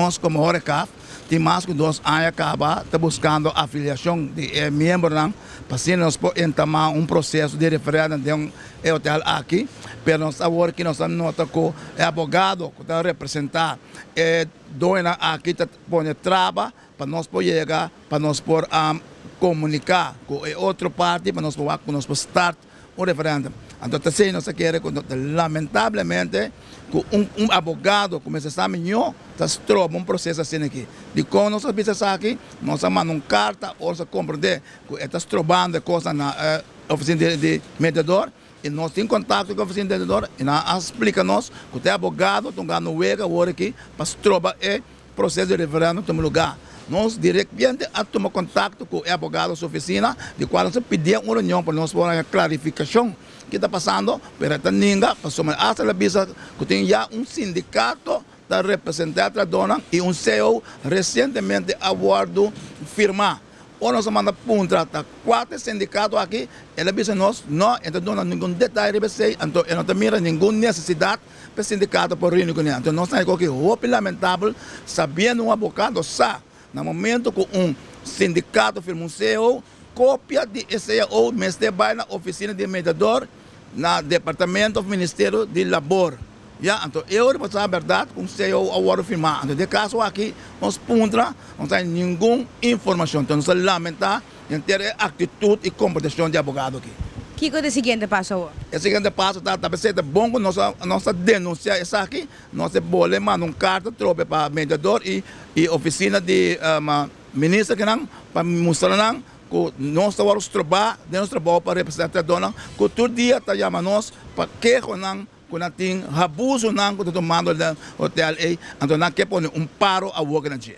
Nos komo Horecaf tin mas ku 2 aña kaba ta buskando afiliashon di miembronan pa asina nos por entamá un proseso di referèndum den e hotel aki. Pero nos awor ku nos a nota ku e abogado ku ta representá e doño aki ta pone traba pa nos por yega, pa nos por komuniká ku e otro parti, pa nos por start un referèndum. Anto, asina nos ke ku lamentablemente ku un abogado kuminsá sa mihó ta stroba un proseso asina aki. Di kon nos a bisa aki, nos a manda un karta, òf a komprondé ku ta strobando kos na ofisina di mediador i nos tin kontakto ku e ofisina di mediador i nan a splika nos ku e abogado ta gana wega awor aki pa stroba e proseso di referèndum tuma lugá. Nos direktamente a tuma kontakto ku e abogado su ofisina, di kual nos a pidi un reunion pa nos por klarifikashon kiko ta pasando, pero ta ninga, pasobra hasta el a bisa ku tin ya un sindikato ta representá trahadónan i un CAO resientemente a wòrdu firmá. Ora nos a manda puntra ta kuater sindikato aki, el a bisa nos, no, e no ta duna ningun detaye riba esei, anto e no ta mira ningun nesesidat pa sindikato pa reuní kuné. Anto nos ta ku hopi lamentabel, sabiendo un abogado sa, na momento ku un sindikato firma un CAO, kopia di CAO mester bai na ofisina di mediador na departamento òf ministerio di labor. Ya, anto eu pa berdat ku CAO a wòrdu firmá. Anto den e kaso aki, nos puntra, no tin ningun informashon. Anto nos ta lamentá henter e aktitut i komportashon di abogado aki. Kiko ta e siguiente paso? E siguiente paso ta bon ku nos denunsiá esaki, nos ta bolbe manda un karta trobe pa mediador i ofisina di minister ku pa mustra nan ku nos ta strobá den nos trabou pa representá nan, ku tur dia ta yama nos pa keho nan ku nan tin abuso nan ku ta tumando den hotel ei, anto nan ke pone un paro awor na dje.